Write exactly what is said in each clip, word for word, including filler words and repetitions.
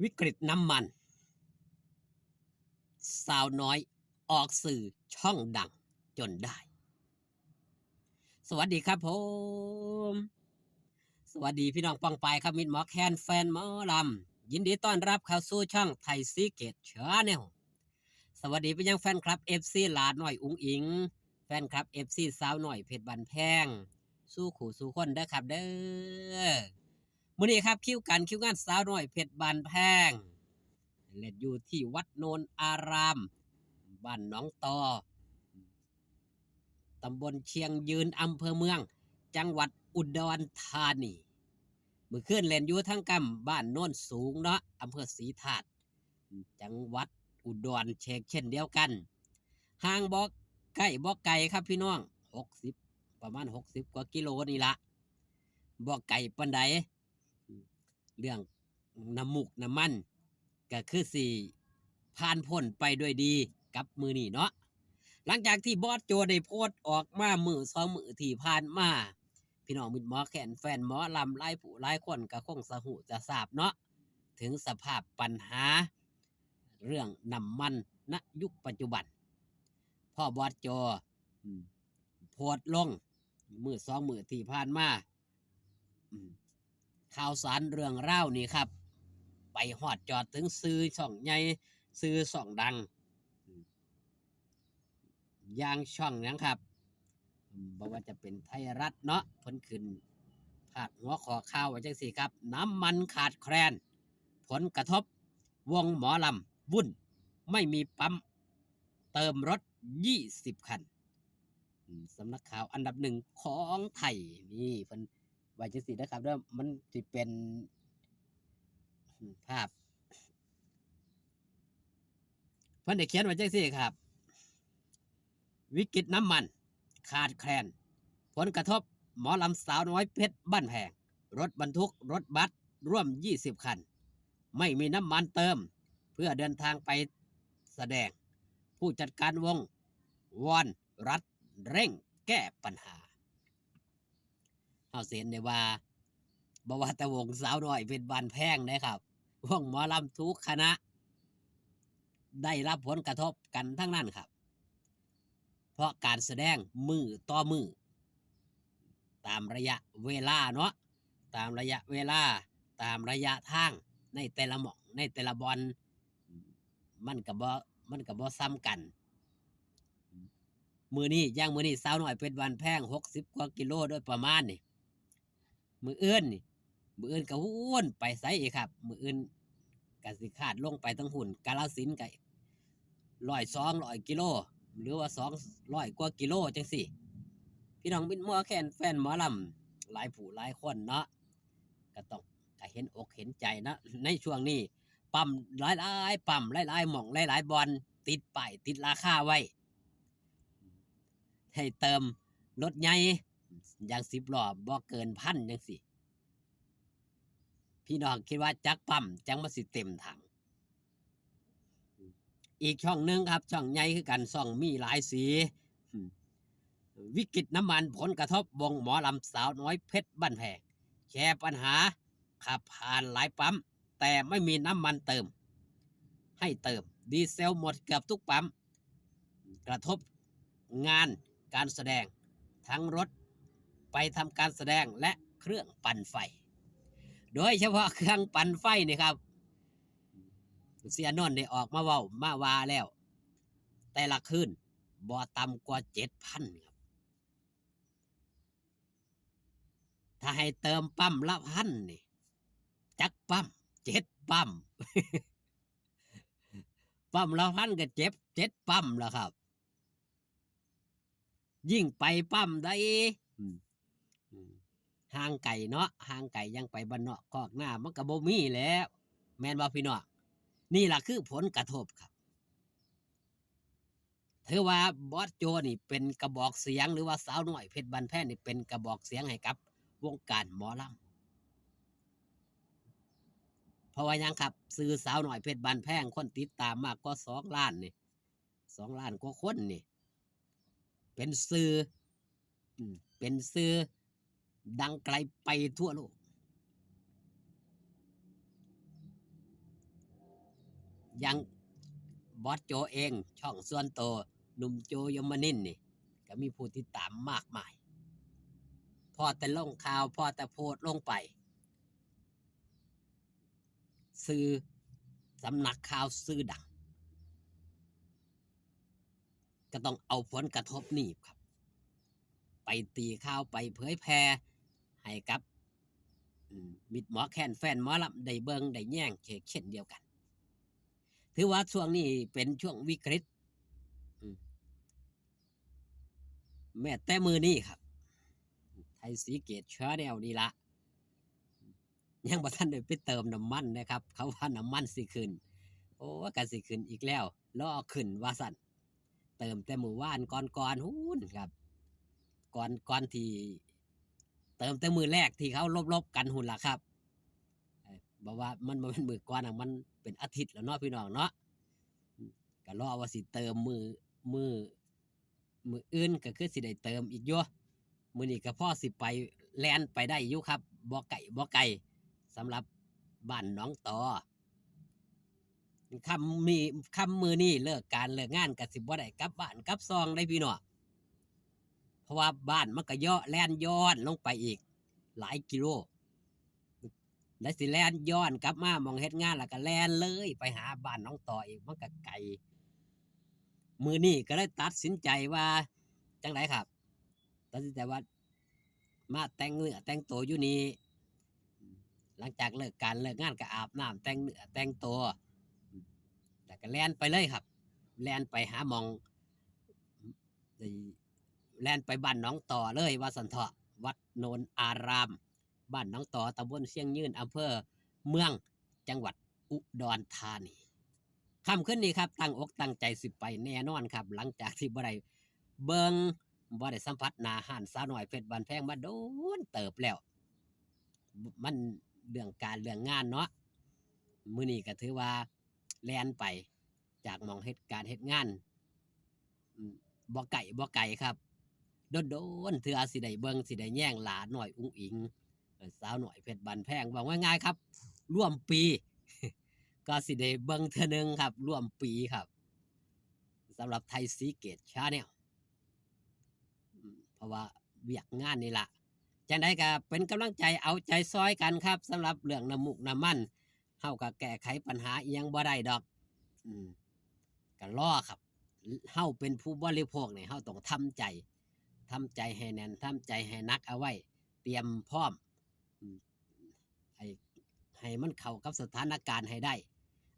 วิกฤตน้ำมัน สาวน้อยออกสื่อช่องดังจนได้ สวัสดีครับผม สวัสดีพี่น้องป้องปายครับ มิตรหมอแคน แฟนหมอลำ ยินดีต้อนรับเข้าสู่ช่องไทยซีเกตชาแนล สวัสดีไปยังแฟนคลับ เอฟซี หลาน้อยอุ๋งอิ๋ง แฟนคลับ เอฟซี สาวน้อยเพชรบ้านแพง สู่คู่สู่คนเด้อครับเด้อ มื้อนี้ครับ คิวการคิวงานสาวน้อยเพชรบ้านแพง เล่นอยู่ที่วัดโนนอาราม บ้านหนองตอ ตำบลเชียงยืน อำเภอเมือง จังหวัดอุดรธานี มื้อคืนเล่นอยู่ทางกำบ้านโนนสูงเนาะ อำเภอศรีธาตุ จังหวัดอุดรเช่นเดียวกัน ห่างบ่ใกล้บ่ไกลครับพี่น้อง หกสิบ ประมาณ หกสิบ กว่ากิโลนี่ละ บ่ไกลปานใด เรื่องน้ำมูกน้ำมัน ก็คือสิผ่านพ้นไปด้วยดีกับมื้อนี้เนาะ หลังจากที่บอสโจได้โพสต์ออกมามื้อสองมื้อที่ผ่านมา พี่น้องมิตรหมอแคน แฟนหมอลำหลายผู้หลายคนก็คงจะฮู้จะทราบเนาะ ถึงสภาพปัญหาเรื่องน้ำมัน ณ ยุคปัจจุบัน พ่อบอสโจ อืม โพสต์ลงมื้อสองมื้อที่ผ่านมา อืม ข่าวสารเรื่องราวนี่ครับ ไปฮอดจอดถึงสื่อช่องใหญ่ สื่อช่องดัง อืม อย่างช่องหยังครับ อืม บ่ว่าจะเป็นไทยรัฐเนาะ เพิ่นขึ้นพาดหัวข้อข่าวว่าจังซี่ครับ น้ำมันขาดแคลน ผลกระทบวงหมอลำวุ่น ไม่มีปั๊มเติมรถ ยี่สิบ คัน อืม สำนักข่าวอันดับหนึ่งของไทย นี่เพิ่นว่าจังซี่นะครับเด้อ มันสิเป็น อืม ภาพ เพิ่นได้เขียนไว้จังซี่ครับ วิกฤตน้ำมันขาดแคลน ผลกระทบหมอลำสาวน้อยเพชรบ้านแพง รถบรรทุก รถบัสร่วม ยี่สิบ คัน ไม่มีน้ำมันเติม เพื่อเดินทางไปแสดง ผู้จัดการวงวอนรัฐเร่งแก้ปัญหา เฮาสิเห็นได้ว่า บ่ว่าแต่วงสาวน้อยเพชรบ้านแพงเด้ครับ วงหมอลำทุกคณะ ได้รับผลกระทบกันทั้งนั้นครับ เพราะการแสดงมื้อต่อมื้อ ตามระยะเวลาเนาะ ตามระยะเวลา ตามระยะทาง ในแต่ละหม่อง ในแต่ละบ่อน มันก็บ่ มันก็บ่ส่ำกัน มื้อนี้ อย่างมื้อนี้สาวน้อยเพชรบ้านแพง หกสิบ กว่ากิโลโดยประมาณนี่ มื้ออื่นนี่ มื้ออื่นก็ฮู้นไปไสอีกครับ มื้ออื่นก็สิคาดลงไปทางพุ้น กาฬสินธุ์ก็ ร้อย สองร้อย กิโล หรือว่า สองร้อย กว่ากิโลจังซี่ พี่น้องมิตรหมอแคน แฟนหมอลำหลายผู้หลายคนเนาะ ก็ต้อง ก็เห็นอกเห็นใจนะ ในช่วงนี้ ปั๊มหลายๆ ปั๊มหลายๆ หม่องหลายๆ บ่อน ติดป้ายติดราคาไว้ ให้เติมรถใหญ่ อย่าง สิบ ล้อ บ่เกิน พัน จังซี่ พี่น้องคิดว่าจักปั๊มจั่งมันสิเต็มถัง อีกช่องหนึ่งครับ ช่องใหญ่คือกัน ช่องมีหลายสี อืม วิกฤตน้ำมันผลกระทบวงหมอลำสาวน้อยเพชรบ้านแพง แชร์ปัญหาขับผ่านหลายปั๊ม แต่ไม่มีน้ำมันเติม ให้เติม ดีเซลหมดเกือบทุกปั๊ม กระทบงานการแสดง ทั้งรถไปทำการแสดงและเครื่องปั่นไฟ โดยเฉพาะเครื่องปั่นไฟนี่ครับ เสียนนท์ได้ออกมาเว้ามาว่าแล้ว แต่ละคืนบ่ต่ำกว่า เจ็ดพัน ครับ ถ้าให้เติมปั๊มละ พัน นี่ จักปั๊ม เจ็ด ปั๊ม ปั๊มละ พัน ก็เจ็ด เจ็ด ปั๊มแล้วครับ ยิ่งไปปั๊มใด อืม อืม ห่างไกลเนาะ ห่างไกล ยังไปบ้านนอกคอกนา มันก็บ่มีแล้ว แม่นบ่พี่น้อง นี่ล่ะคือผลกระทบครับ ถือว่าบอสโจนี่เป็นกระบอกเสียง หรือว่าสาวน้อยเพชรบ้านแพงนี่เป็นกระบอกเสียงให้กับวงการหมอลำ เพราะว่าหยังครับ สื่อสาวน้อยเพชรบ้านแพง คนติดตามมากกว่า สองล้านนี่ สองล้านกว่าคนนี่ เป็นสื่อ อืม เป็นสื่อดังไกลไปทั่วโลก อย่างบอสโจเอง ช่องส่วนตัวหนุ่มโจยมนินทร์นี่ ก็มีผู้ติดตามมากมาย พอแต่ลงข่าว พอแต่โพสต์ลงไป สื่อสำนักข่าวชื่อดัง ก็ต้องเอาผลกระทบนี้ครับ ไปตีข่าว ไปเผยแพร่ให้กับ อืม มิตรหมอแคน แฟนหมอลำได้เบิ่งได้แยงเช่นเดียวกัน ถือว่าช่วงนี้เป็นช่วงวิกฤต อืม แม้แต่มื้อนี้ครับ ไทยศรีเกตชาแนลนี่ละ ยังบ่ทันได้ไปเติมน้ำมันนะครับ เขาว่าน้ำมันสิขึ้น โอ้ ก็สิขึ้นอีกแล้ว รอขึ้นว่าซั่น เติมแต่มื้อวานก่อนๆ พู้นครับ ก่อน ก่อนที่ เติมแต่มื้อแรกที่เขาลบๆ กันพู้นล่ะครับ เอ่อ บ่ว่ามันบ่แม่นมื้อก่อนนะ มันเป็นอาทิตย์แล้วเนาะพี่น้องเนาะ อืม ก็รอว่าสิเติมมื้อ มื้อ มื้ออื่นก็คือสิได้เติมอีกอยู่ มื้อนี้ก็พอสิไป แล่นไปได้อยู่ครับ บ่ไกล บ่ไกล สำหรับบ้านหนองตอ ค่ำมี ค่ำมื้อนี้เลิกการเลิกงานก็สิบ่ได้กลับบ้านกลับซองได้พี่น้อง เพราะว่าบ้านมันก็เยาะ แล่นย้อนลงไปอีกหลายกิโล แล้วสิแล่นย้อนกลับมาหม่องเฮ็ดงาน แล้วก็แล่นเลยไปหาบ้านหนองตออีก มันก็ไกล มื้อนี้ก็เลยตัดสินใจว่าจั่งใดครับ ตัดสินใจว่ามาแต่งเนื้อแต่งตัวอยู่นี่ หลังจากเลิกการเลิกงานก็อาบน้ำแต่งเนื้อแต่งตัว แล้วก็แล่นไปเลยครับ แล่นไปหาหม่อง แล่นไปบ้านหนองตอเลยว่าซั่นเถาะ วัดโนนอาราม บ้านหนองตอ ตำบลเชียงยืน อำเภอเมือง จังหวัดอุดรธานี ค่ำคืนนี้ครับ ตั้งอกตั้งใจสิไปแน่นอนครับ หลังจากที่บ่ได้เบิ่ง บ่ได้สัมผัสหน้าฮ้านสาวน้อยเพชรบ้านแพงมาโดนเติบแล้ว มันเรื่องการเรื่องงานเนาะ มื้อนี้ก็ถือว่าแล่นไปจากหม่องเฮ็ดการเฮ็ดงาน อืม บ่ไกล บ่ไกลครับ โดนๆ เทื่อสิได้เบิ่ง สิได้แยงหลาน้อยอุ๋งอิ๋ง เอ่อ สาวน้อยเพชรบ้านแพง เว้าง่ายๆ ครับ ร่วมปี ก็สิได้เบิ่งเทื่อหนึ่งครับ ร่วมปีครับ สำหรับไทยศรีเกตชาแนล อืม เพราะว่าเวียกงานนี่ล่ะ จั่งใดก็เป็นกำลังใจ เอาใจซอยกันครับ สำหรับเรื่องน้ำมูกน้ำมัน เฮาก็แก้ไขปัญหาอิหยังบ่ได้ดอก อืม ก็รอครับ เฮาเป็นผู้บริโภคนี่ เฮาต้องทำใจ ทำใจให้แน่น ทำใจให้หนักเอาไว้ เตรียมพร้อม อืม ให้ ให้มันเข้ากับสถานการณ์ให้ได้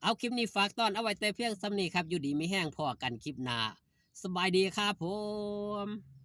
เอา คลิปนี้ฝากต้อนเอาไว้แต่เพียงส่ำนี้ครับ อยู่ดีมีแฮง พ้อกันคลิปหน้า สบายดีครับผม